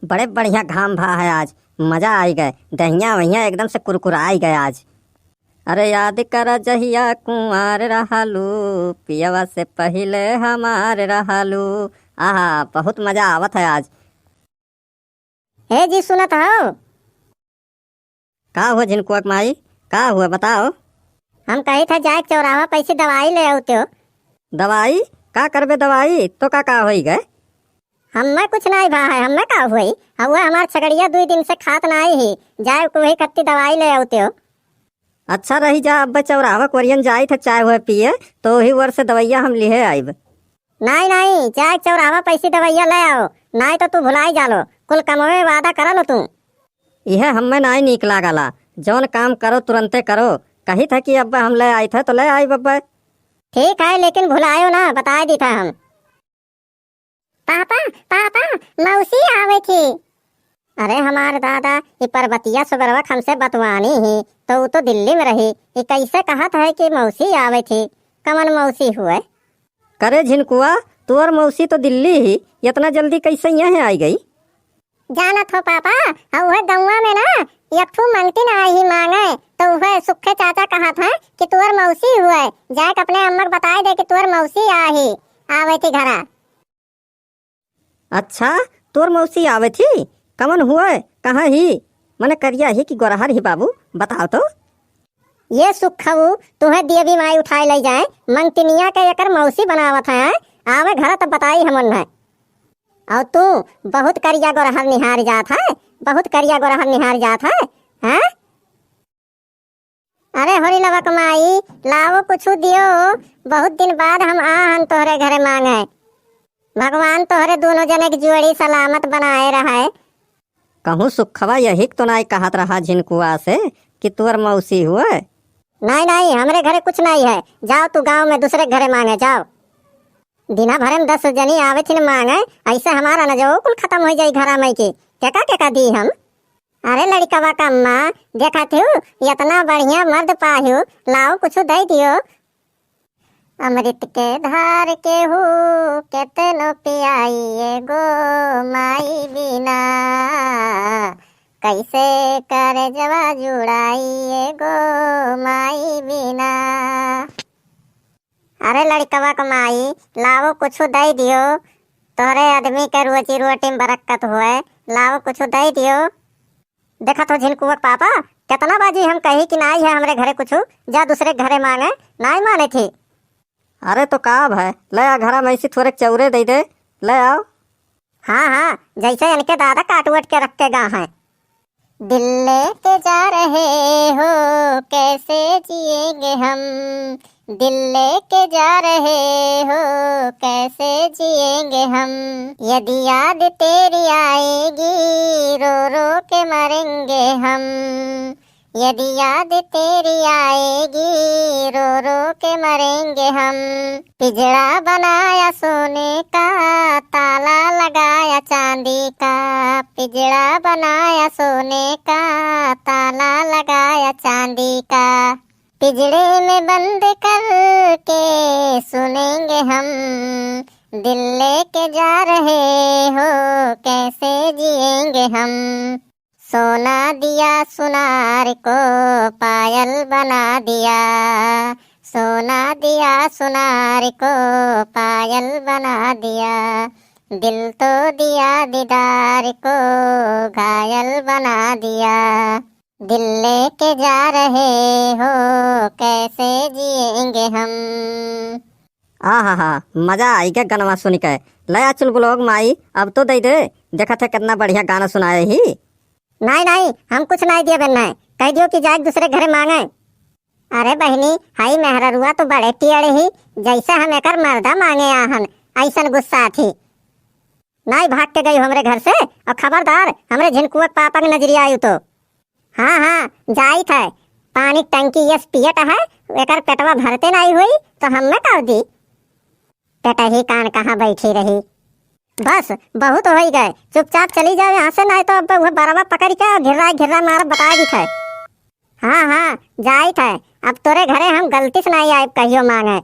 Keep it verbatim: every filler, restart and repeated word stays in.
बड़े बढ़िया घाम भा है आज, मजा आई गए, दहिया वहिया एकदम से कुरकुराई गए आज। अरे याद कर जहिया कुंवार रहलू, पियवा से पहिले हमार रहलू। आहा, बहुत मजा आवत है आज। हे जी, सुनत हो? का हुआ झिनकुआ के माई, का हुआ बताओ? हम कही था जाए के चौराहा पैसे दवाई ले आउते हो। दवाई? का करबे दवाई? तो का, का होई गए? हमें कुछ नहीं भा है, हमें का हुई? अब वह हमार छगड़िया दुई दिन से खात नहीं ही, जाए के वही खत्ती दवाई ले आउते हो। अच्छा रही जा, अब चौराहा कोरियन जाई था चाय हुए पिए, तो वही वर से दवाइया हम लिहे आइब। नाई, नाई, जाए चौराहा पैसी दवइया ले आओ, नाई तो तू भुलाई जालो, कुल कमवे वादा करल तू। इहे हम्मे नाई नीक लागला, जौन काम करो तुरंते करो। कही था कि अब्बे हम ले आई थे तो ले आई बब्बे। ठीक है, लेकिन भुलायो ना, बताए दी था हम। पापा, पापा, मौसी आवे थी। अरे हमार दादा, ई परबतिया सुगरवा हमसे बतवानी ही, तो ऊ तो दिल्ली में रही। ई कैसे कहत है कि मौसी आवे थी? कमन मौसी हुए? करे झिनकुआ, तोर मौसी तो दिल्ली ही, इतना जल्दी कैसे यहाँ आई गई? जानत हो पापा, और वह गौवा में ना एक ठू मंगतिन आई ही मांगे, तो वह सुखे चाचा कहत है कि तोर मौसी हुए, जाके अपने अम्मा के बताए दे कि तोर मौसी आ ही, आवे थी घरा। अच्छा, तोर मौसी आवे थी? कमन हुए? कहाँ ही? मने करिया ही कि गोरहर ही बाबू? बताओ तो। ये सुखऊ, तुहे देवी माई उठाए ले जाए, मंगतिनिया के एकर मौसी बनावत है, आवे घर तब बताई हमन है। और तू बहुत करिया गोरहर निहार जात है, बहुत करिया गोरहर निहार जात है, हैं? अरे होरी लवक माई, लाओ कुछु दियो, बहुत दिन बाद हम आ हन तोहरे घरे मांगे। भगवान तोहरे दोनों जने के जोड़ी सलामत बनाए रहे। कहूँ सुखवा यही तो नाई कहत रहा झिनकुआ से कि तोर मौसी हुए? नाई, नाई, हमरे घरे कुछ नाई है, जाओ तू गाँव में दूसरे घरे मांगे जाओ। दिना भरे में दस जनी आवे थिन मांगे, ऐसे हमारा न जो कुल खत्म हो जाई घरा में की, केका केका दी हम? अरे लड़िकवा का अम्मा, देखत हू, इतना बढ़िया मर्द पाहू, लाओ कुछ दे दियो। अमृत के धार केहू केतनो पियाई, एगो माई बिना, कैसे करजवा जुड़ाई, एगो माई बिना। अरे लड़िकवा क माई, लाओ कुछु दे दियो, तोहरे आदमी के रोजी रोटी में बरकत होए, लाओ कुछु दे दियो। देखत हो झिनकुआ क पापा, केतना बाजी हम कही कि नाई है हमरे घरे कुछु, जा दूसरे घरे मांगे, नाई माने थी। अरे तो का भय, ले आ घरा में ऐसी थोड़े चौरे दे दे, ले आओ। हाँ, हाँ, जैसे इनके दादा काट वट के रख के गा हैं। दिल लेके जा रहे हो, कैसे जिएंगे हम? दिल लेके जा रहे हो, कैसे जिएंगे हम? यदि याद तेरी आएगी, रो रो के मरेंगे हम। यदि याद तेरी आएगी, रो रो के मरेंगे हम। पिजड़ा बनाया सोने का, ताला लगाया चांदी का। पिजड़ा बनाया सोने का, ताला लगाया चांदी का। पिजड़े में बंद करके सुनेंगे हम। दिल लेके जा रहे हो, कैसे जिएंगे हम? सोना दिया सुनार को पायल बना दिया, सोना दिया सुनार को पायल बना दिया, दिल तो दिया दीदार को घायल बना दिया। दिल लेके जा रहे हो, कैसे जिएंगे हम? आहा हा, मजा आई गया गनवा सुन के। ले आ चुलबुलोग माई, अब तो दे दे, देखत है कितना बढ़िया गाना सुनाए ही। नाई, नाई, हम कुछ नाई दिया बेन नाई। कह दियो कि जाए दूसरे घरे मांगे। अरे बहिनी, हाई मेहररुआ तो बड़े टियड़े ही, जैसे हम एकर मर्दा मांगे आहन, ऐसन गुस्सा थी। नाई भाग के गई हमरे घर से, और खबरदार हमरे झिनकुआ के पापा के नजरिया आयु तो। हाँ, हाँ, जाइत है, पानी टंकी यस पियत है, एकर पेटवा भरते नाई हुई, तो हमें का दी? पेटही कान कहाँ बैठी रही। बस, बहुत होई गए, चुपचाप चली जाओ यहाँ से, नाई तो अब वह बरवा पकड़ के घिर्रा घिर्रा मारब, बता दी है। हाँ, हाँ, जाइत है, अब तोरे घरे हम गलती से नाई आइब कहियो मांगे,